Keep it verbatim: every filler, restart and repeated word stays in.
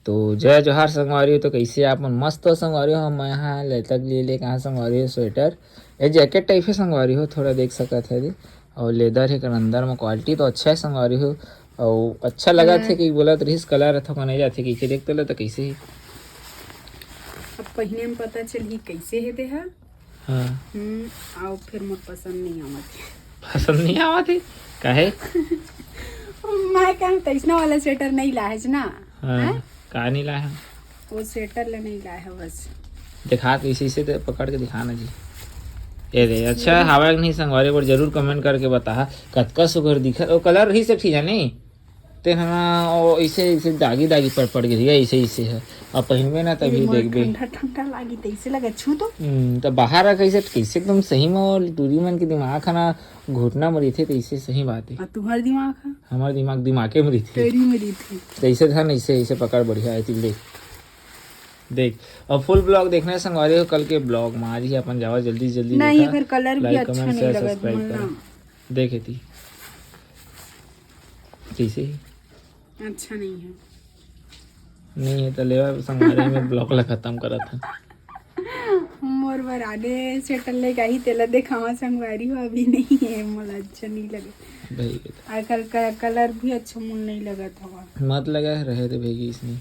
तो जय जोहार संगवारी हो, तो कइसे आप मन? मस्त हो संगवारी हो? मैं हा लेतक ले ले कहाँ संगवारी हो स्वेटर, ये जैकेट टाइप है संगवारी हो, थोड़ा देख सकत है जी। और लेदर है कर अंदर में, क्वालिटी तो अच्छा है संगवारी हो। और अच्छा लगत है कि बोलत रहिस कलर थोका नहीं जाथे कि देख तो ले तो कइसे है। अब पहिने में पता चलही कइसे है देहा। हाँ। हम्म, आओ फिर मोर पसंद नहीं आवत है। पसंद नहीं आवत है? काहे? मैं कहूँ तैसना वाला स्वेटर नहीं लाहेस ना। हाँ, हैं? का नहीं लाहे? वो स्वेटर ले नहीं लाहे बस। दिखा के इसे, इसे तो पकड़ के दिखाना जी। ये दे, अच्छा हवा कि नहीं संगवारी, पर जरूर कमेंट करके बताहा कतका सुघर दिखत। वो कलर ही से ठीक है नहीं? ते हना ओ इसे, इसे दागी दागी पड़ पड़ गई है, इसे, इसे है। अब पहिनबे ना तभी देखबे। ठंडा ठंडा लागी त इसे लगे छू तो। हम्म, तो बाहर आ कैसे, कैसे एकदम सही में, और टूरी मन के दिमाग है ना, घुटना में रहिथे, तो इसे सही बात है। आ तुहर दिमाग है? हमार दिमाग दिमागे में रहिथे। तेरी में रहिथे। तो इसे था ना, इसे, इसे पकड़ बढ़िया है, तू देख। देख, और फुल ब्लॉग देखना है संगवारी हो कल के ब्लॉग में। आज ही अपन जावा जल्दी से जल्दी नहीं, देखा। एकर कलर भी like, अच्छा comment, नहीं share, लगत subscribe मन करा। ना। देखे थी कैसे ही? अच्छा नहीं है। नहीं है तो लेवा संगवारी में ब्लॉग ला खत्म करत है। मोर बर आने स्वेटर लेके आई, तेला देखावा संगवारी हो, अभी नहीं है, मोला अच्छा नहीं लगे। भाई आजकल का कलर भी अच्छा मुन नहीं लगत हवा। मत लगा रहे थे भाई इसने।